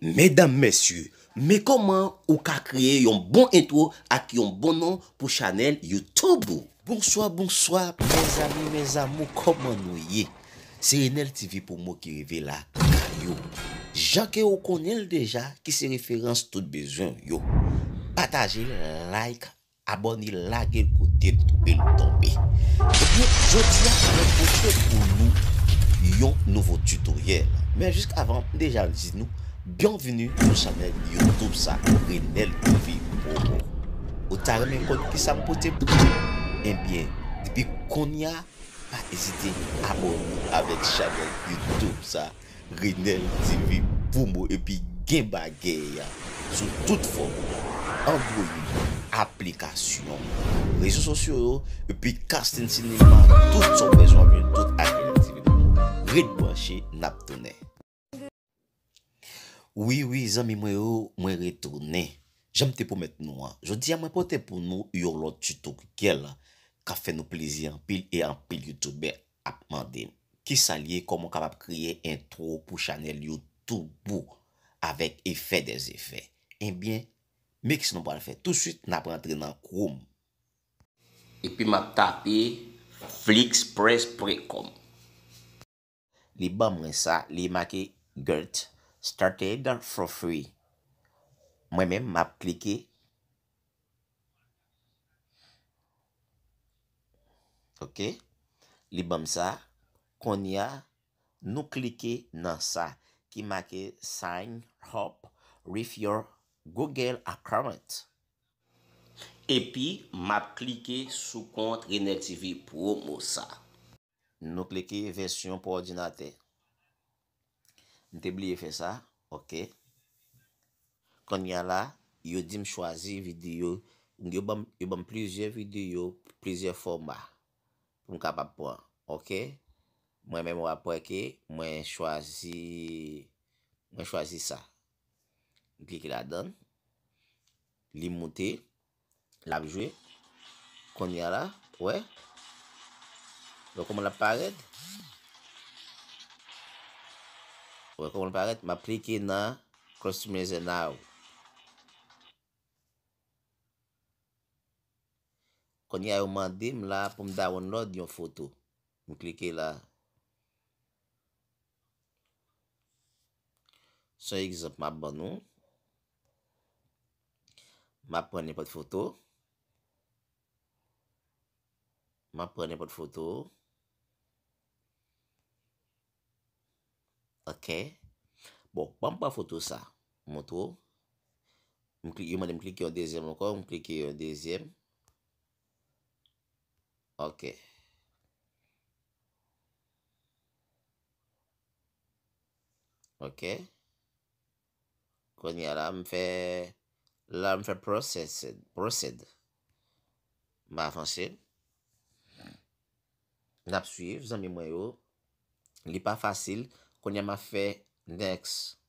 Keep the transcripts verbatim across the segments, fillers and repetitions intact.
Medam, mesye, men kòman ou ka kreye yon bon entwo ak yon bon non pou chanèl YouTube ou. Bonswa, bonswa, mezanmi, mezamour, kòman nou ye? Se Renel T V Promo ki rive lakay ou. Jan ke ou konnen l deja, ki se referans tout bezwen w yo. Pataje l, like, abòne, lage l kote l twouve l tonbe. Ebyen, jodi a, mwen pote pou nou yon nouvo tutoriel. Men jiskavan, m deja di nou, byenvini sou chanèl YouTube sa, Renel T V Promo. Ou ta renmen konn kisa m pote pou ou? Ebyen, depi kounye a, pa ezite abòne avèk chanèl YouTube sa, Renel T V Promo, epi gen bagay sou tout fòm, Android, aplikasyon, rezo sosyo yo, epi casting sinema, tout sa w bezwen jwenn tout ak Renel T V Promo. Ret branche, n ap tounen. Wi, wi, zanmi mwen yo, mwen retounen. Jan m te pwomèt nou an, jodi a mwen pote pou nou yon lòt tutoriel k ap fè nou plezi anpil e anpil youtubè ap mande m. Kisa l ye, kòman w kapab kreye entwo pou chanèl YouTube ou avèk Effet des Effets? Ebyen, men kisa nou pral fè. Touswit, n ap rantre nan Chrome. Epi m ap tape flixpress point com. Li ban mwen sa, li make get started for free. Mwen menm, m ap klike. Ok. Li ban m sa. Kounye a, nou klike nan sa ki make sign up with your Google account. Epi, m ap klike sou kont Renel T V Promo sa. Nou klike vèsyon pou òdinatè. M te bliye fè sa. Ok. Kounye a la, yo di m chwazi videyo. Yo ban m, yo ban m plizyè videyo, plizyè fòma pou m kapab pran. Ok? Mwen menm, w ap wè ke mwen chwazi, mwen chwazi sa. M klike ladan l. Li moute. L ap jwe. Kounye a la, wè. Wè kòman l ap parèt? Wè kòman l parèt? M ap klike nan Customize Now. Kounye a, yo mande m la pou m download yon foto. M klike la. Se yon egzanp m ap ban nou. M ap pran nenpòt foto. M ap pran nenpòt foto. Ok. Bon, ban m pran foto sa. Montre w. M kli-, yo mande m klike yon dezyèm ankò, m klike yon dezyèm. Ok. Ok. Kounye a la, m fè, la, m fè processed, proceed. M avanse. N ap swiv, zanmi mwen yo. Li pa fasil. Kounye a, m ap fè next.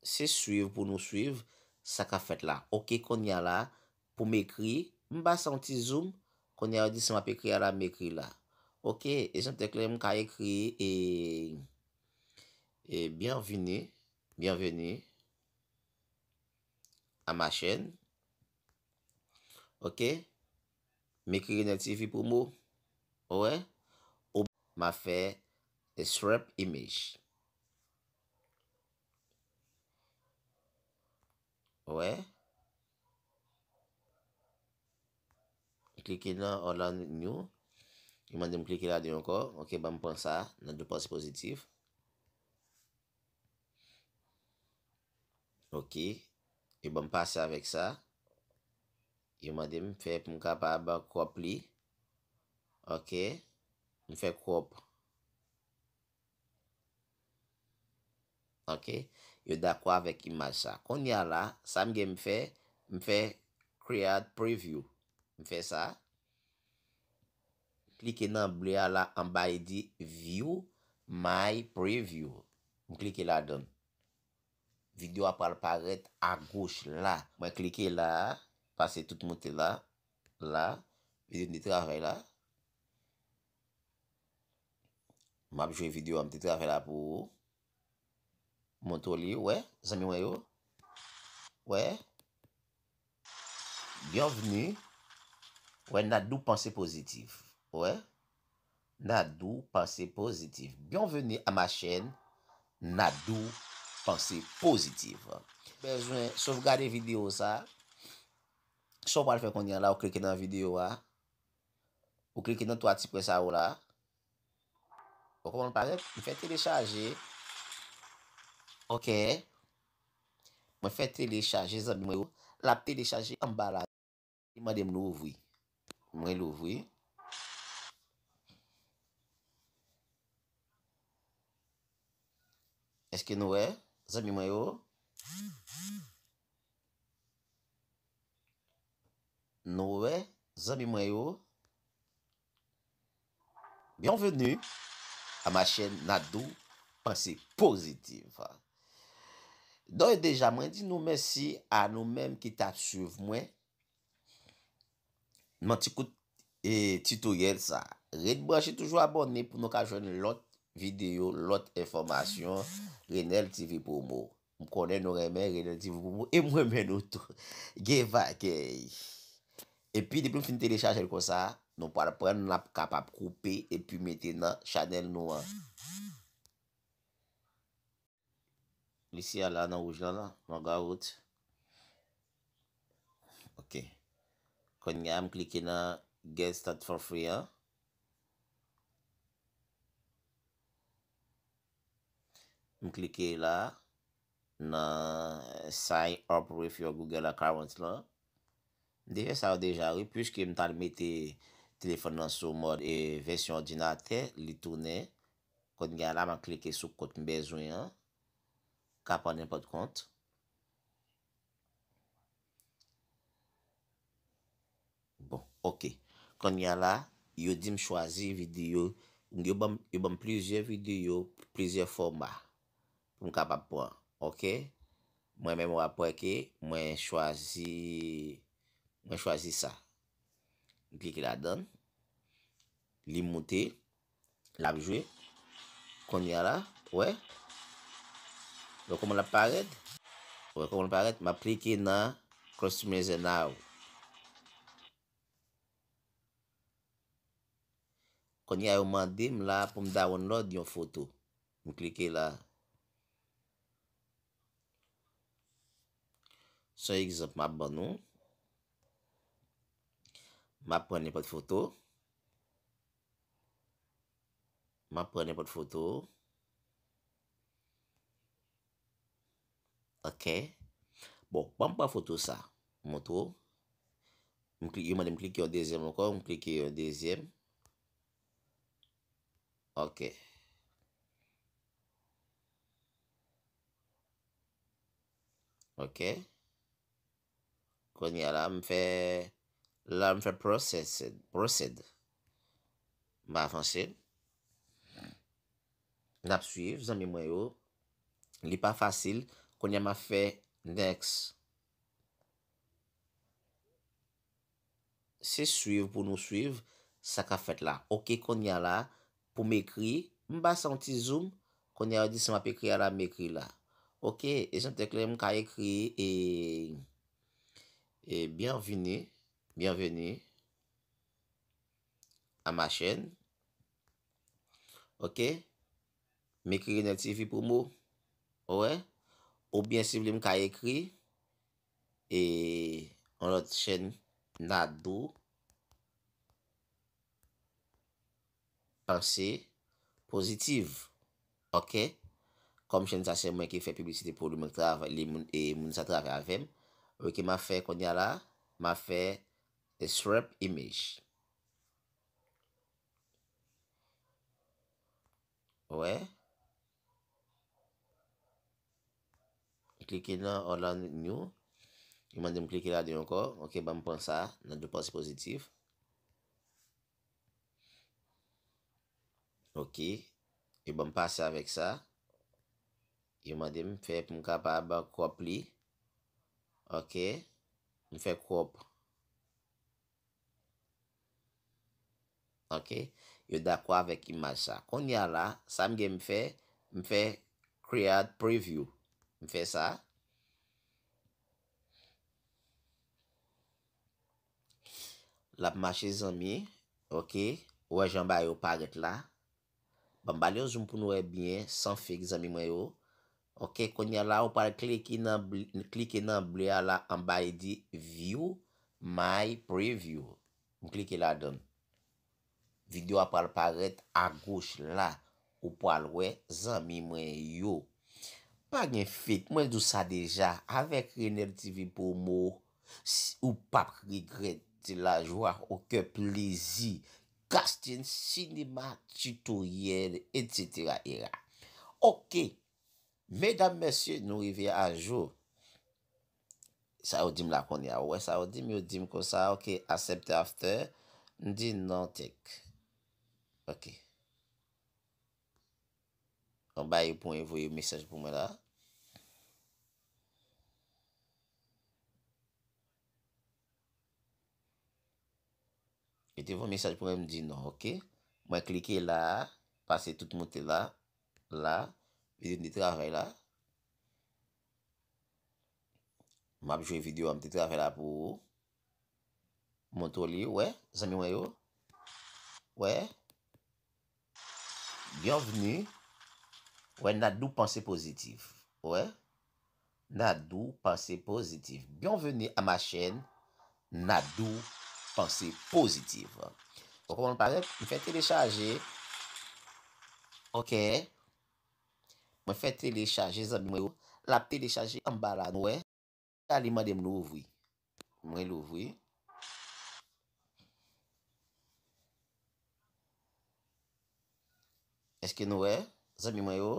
Se swiv pou nou swiv sa k ap fèt la. Ok, kounye a la, pou m ekri, m pase yon ti zoom. Kounye a, yo di sa m ap ekri a la, m ekri la. Ok, e jan tèt klè, m ka ekri, e, e, bienvenue, bienvenue à ma chaîne. Ok? M ekri Renel T V Promo. Ou wè? Ou m ap fè swap image. Ou wè? Klike nan Orlando New. Li mande m klike ladan ankò. Ok, ban m pran sa nan de pòs pozitif. Ok. E ban m pase avèk sa. Yo mande m fè pou m kapab crop li. Ok. M fè crop. Ok. Yo dakò avèk imaj sa. Kounye a la, sa m gen m fè, m fè create preview. M fè sa. Klike nan ble a la anba, e di view my preview. M klike ladan l. Videyo a pral parèt agoch la. Mwen klike la, pase tout moute la, la, videyo de travay la. M ap jwe videyo a m te travay la pou ou. Montre w li, wè, zanmi mwen yo. Wè. Bienvenue. Wè, Nadou Panse Pozitif. Wè. Nadou Panse Pozitif. Bienvenue à ma chaîne Nadou Panse Pozitif. Bezwen sovgade videyo sa. Sa w pral fè kounye a la, ou klike nan videyo a. Ou klike nan twa ti pwen sa yo la. Ou konprann parèt? M fè telechaje. Ok. Mwen fè telechaje, zanmi mwen yo. L ap telechaje anba la. Li mande m louvri. Mwen louvri. Èske nou wè, zanmi mwen yo? Nou wè, zanmi mwen yo? Bienvenue à ma chaîne Nadou Panse Pozitif. Donk deja, mwen di nou mèsi a nou menm ki t ap swiv mwen nan ti kout e, titoryèl sa. Ret branche, toujou abòne pou nou ka jwenn lòt videyo, lòt enfòmasyon. Renel T V Promo. M konnen nou renmen Renel T V Promo e m renmen nou tou. Gen bagay. Epi depi m fin telechaje l konsa, nou pral pran l, n ap kapab koupe epi mete nan chanèl nou an. Isi a la nan wouj lan la, log out. Ok. Kounye a m klike nan Get Start for Free an. M klike la nan Sign up with your Google account lan. M te fè sa yo deja wi, puiske m t al mete telefòn nan sou mòd e vèsyon òdinatè, li tounen. Kounye a la, m ap klike sou kont m bezwen an. Ka pran nenpòt kont. Bon, ok. Kounye a la, yo di m chwazi videyo. Yo ban m, yo ban m plizyè videyo, plizyè fòma pou m kapab pran. Ok? Mwen menm w ap wè ke mwen chwazi, mwen chwazi sa. M klike ladan l. Li moute. L ap jwe. Kounye a la, wè. Wè kòman l ap parèt? Wè kòman l parèt? M ap klike nan Customize Now. Kounye a yo mande m la pou m download yon foto. M klike la. Se yon egzanp m ap ban nou. M ap pran nenpòt foto. M ap pran nenpòt foto. Ok. Bon, ban m pran foto sa. Montre w. M kli-, yo mande m klike yon dezyèm ankò, m klike yon dezyèm. Ok. Ok. Kounye a la, m fè, la, m fè processed, proceed. M avanse. N ap swiv, zanmi mwen yo. Li pa fasil. Kounye a, m ap fè next. Se swiv pou nou swiv sa k ap fèt la. Ok, kounye a la, pou m ekri, m pase yon ti zoom. Kounye a, yo di sa m ap ekri a la, m ekri la. Ok, e jan tèks la, m ka ekri, e, e, bienvenue, bienvenue à ma chaîne. Ok? M ekri Renel T V Promo. Ou wè? Oubyen si w vle m ka ekri e yon lòt chèn Nadou Panse Pozitif. Ok? Kòm chèn sa se mwen ki fè piblisite pou li, mwen k travay, li moun, e moun sa travay avè m. Ok, m ap fè kounye a la, m ap fè swap image. Wè. Klike nan Orlando New. Li mande m klike ladan ankò. Ok, ban m pran sa nan de panse pozitif. Ok. E ban m pase avèk sa. Yo mande m fè pou m kapab crop li. Ok. M fè crop. Ok. yo dakò avèk imaj sa. Kounye a la, sa m gen m fè, m fè create preview. M fè sa. L ap mache, zanmi. Ok. Ou wè jan bagay yo parèt la. Ban m ba l yon zoom pou nou wè byen, san fake, zanmi mwen yo. Ok, kounye a la, ou pral klike nan bl-, klike nan ble a la anba, li di View My Preview. M klike ladan l. Videyo a pral parèt agoch la. Ou pral wè, zanmi mwen yo. Pa gen fake, mwen di w sa deja. Avèk Renel T V Promo, s-, ou p ap regrèt. Se la joie au cœur, plezi. Casting, sinema, tutoriel, et cetera era. Ok. Medam, mesye, nou rive a jou. Sa yo di m la kounye a. Ou wè sa yo di m? Yo di m konsa, ok, accept after. M di non, tek. Ok. Anba yo pou voye mesaj pou mwen la. Yo te voye mesaj pou mwen, m di non, ok. Mwen klike la, pase tout moute la, la, videyo de travay la. M ap jwe videyo a m te travay la pou ou. Montre li, wè, zanmi mwen yo. Wè. Bienvenue. Wè, Nadou Panse Pozitif. Wè. Nadou Panse Pozitif. Bienvenue à ma chaîne, Nadou Panse Pozitif. Bon, kòman l parèt? M fè telechaje. Ok. Mwen fè telechaje, zanmi mwen yo. L ap telechaje anba la, nou wè. A li mande m louvri. Mwen louvri. Èske nou wè, zanmi mwen yo?